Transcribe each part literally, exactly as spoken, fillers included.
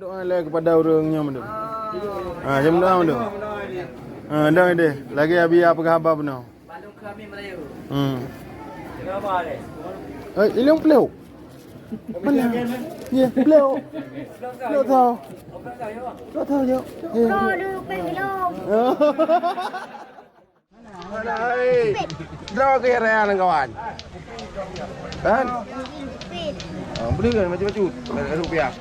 Doa lé kepada ureueng nyoe mandum. Ha, jeuet doa mandum. Ha, dong ideh. Lagèe Abi peugah haba bunoe. Hmm. Eh, ilong pleo. Mana? Ya, pleo. Pleo tau. Pleo tau, jok. Ya. Hai. Droe keu raya nang kawan. Kan? Oh, beli kan macam-macam. Rupiah.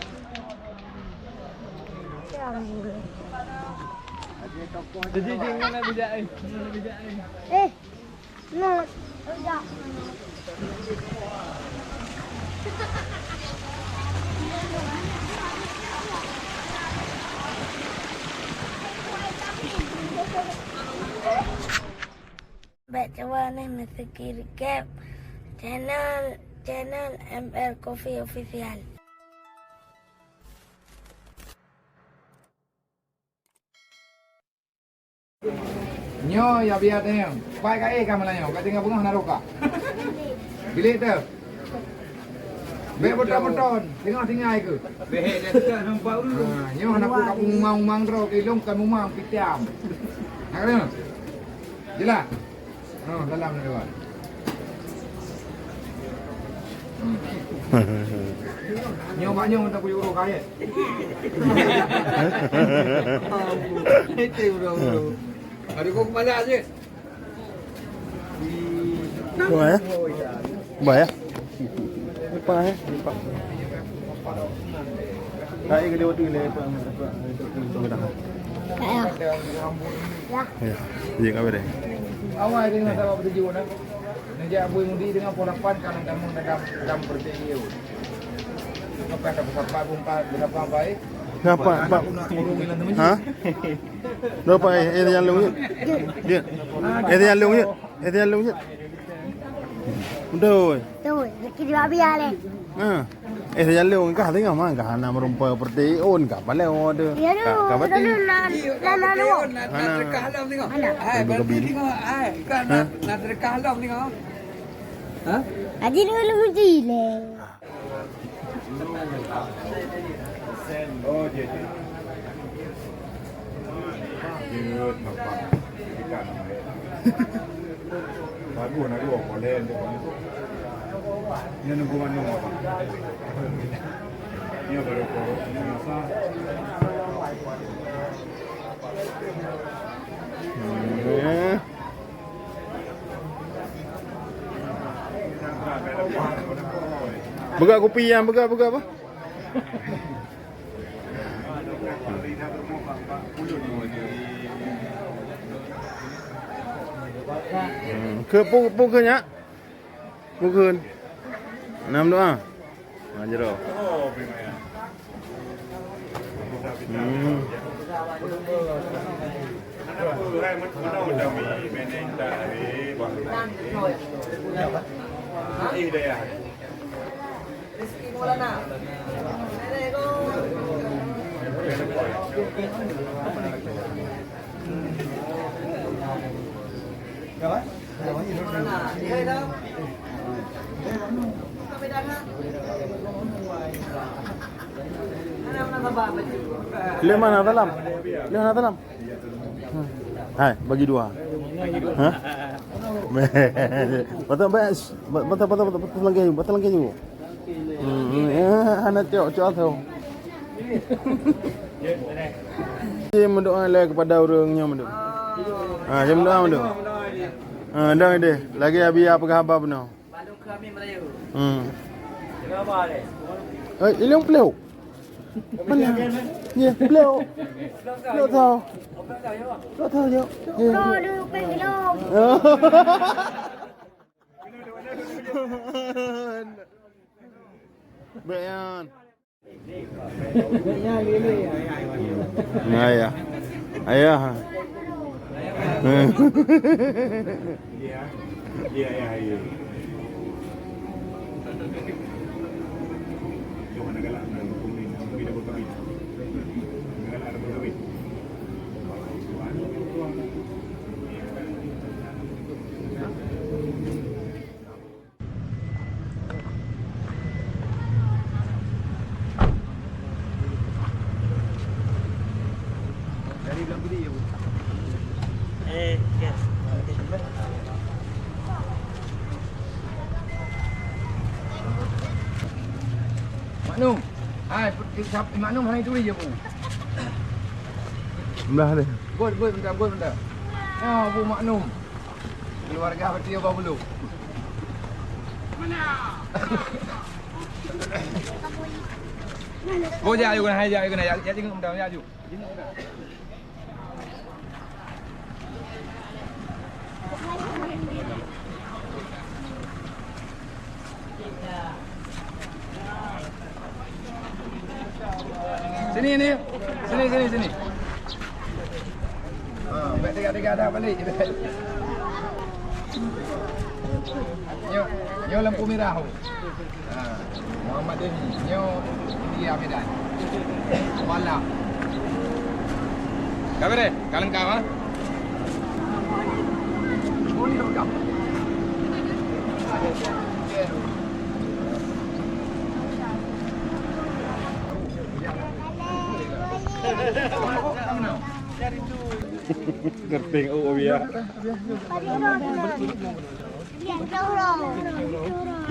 Eh, no. Bèk cuba neuh neusubscribe channel, channel M R Coffee Official. Nyoe ya biat nyoe. Pai ka eh ka malam nyoe. Ka tinggal beungoh na roka. Bilik tu. Bèk beutôi-beutôi, teungoh tinggai keu. Bèk dah nampak dulu. Ha, nyoe hana ku ka mumang-mumang droe, keu lôn ka mumang pitiam. Nak kena? Jelas? Ha, dalam ni, kawan. Hmm. Nyoe mak nyoe minta kuyuruh kayèe. Itu bro. Ada kau kepala aja. Wah, ya. Bah, ya. Lupa, ya. Lupa. Tak, ya, kedua tu, le, apa, apa, apa, apa, apa, apa. Tak, ya. Ya. Ya, ya, apa dia? Awai dengan sahabat bertujuh, nah. Neujak bui mudi dengan pukul lapan, kalau kamu dalam, dalam bertujuh. Apa ada pesawat pun, Pak, berapa baik? Kenapa, Pak? Ha? Nyoe pat, eh, eh, nyang lôn jeuet. Jeuet. Eh, nyang lôn jeuet. Eh, nyang lôn jeuet. Beutôi. Beutôi. Rezeki di Rabia lé. Ha. Eh, nyang lôn kah tengok mah, kah hana meureumpok seperti on kah paléng oh tu. Ya tu. Kah, kah beutôi. Beutôi, na, na, na, na. Hana. Hana. Hai, berarti tengok, hai, kan na, na sedekah lom tengok. Ha? Haji dulu muji lé. Oh, jeuet, jeuet. Jeuet, nampak. Ikan nampak. Bagus, nak dua, boleh, dia boleh. Dia nunggu mana, apa? Dia baru kau, dia rasa. Hmm. Peugah kupi nyan, peugah, peugah apa? Hmm, keu pu-, pu keu nyak? Bukon. Nam doa. Ha, jero. Hmm. Lé mana dalam? Lé mana dalam? Hmm. Hai, bagi dua. Ha? Betul, betul, betul, betul, betul, betul, betul, langkah, betul, langkah. Hmm, hmm, eh, anak cok, cok tu. Dia mendoa lah kepada orang yang mendoa. Ha, dia mendoa, mendoa. Ha, dah deh. Lagi Abi peugah haba bunoe. Hmm. Eh, ilong pleo. Mana? Ya, pleo. Pleo tau. Pleo tau, ya. Ya. Bayan. Ayah. Ayah. Eh, yes. Maknum. Hai, Maknum hai turi je, Bu. Belah ni. Bot, bot, bentar, bot, bentar. Ya, Bu Maknum. Keluarga bertiga bulu. Oh, jak, ayo, kena, hai, jak, ayo, kena, jak, jak, tengok, bentar, jak, ayo. Sini, ni. Sini, sini, sini. Ha, bèk teuga-teuga dah balik. Nyoe, nyoe lampu merah. Ha, Muhammad Deni, nyoe India Medan. Malam. Ka beureh? Ka leungkap, ha? Geuting, oh, biar.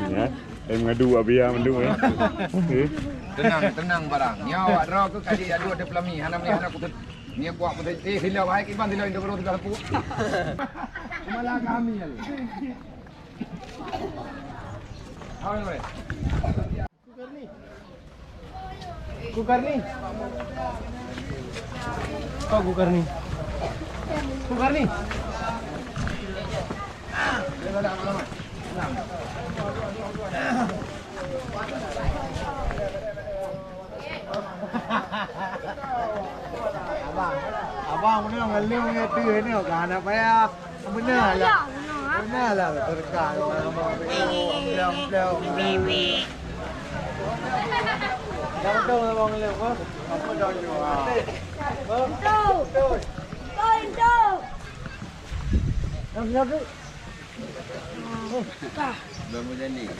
Ya. Eh, mengadu Abia mandum, eh. Eh. Tenang, tenang barang. Nyoe awak droe keu ka jijak duek di peulami, hana meunan hana kutut. Nyoe kuat kutut. Eh, hilau hai kiban hilau indak berus dah lepuk. Malah kami kali. Hai, hai. Kukarni. Oh, Kukarni. Kukarni. Abang, abang, meunoe ngaleng ngon tu ni, kan apa ya? Beuna lah. Beuna lah, teuka orang abang. Amplop, amplop. Dah betul abang ngaleng, apa? Apa dah jua? Entu. Entu, entu. Dah, dah, dah.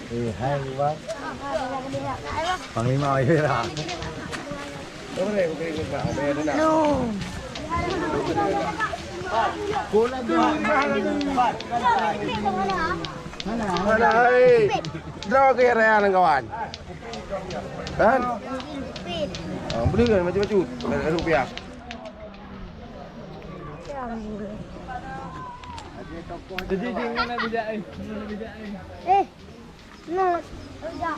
Eh, hai, Bang. Panglima, ya. Hai. Droe keu raya nang kawan. Kan? Ah, beli kan macam-macam. Rupiah. Jadi, di mana bijak, eh? Mana bijak, eh? Eh, no, bijak.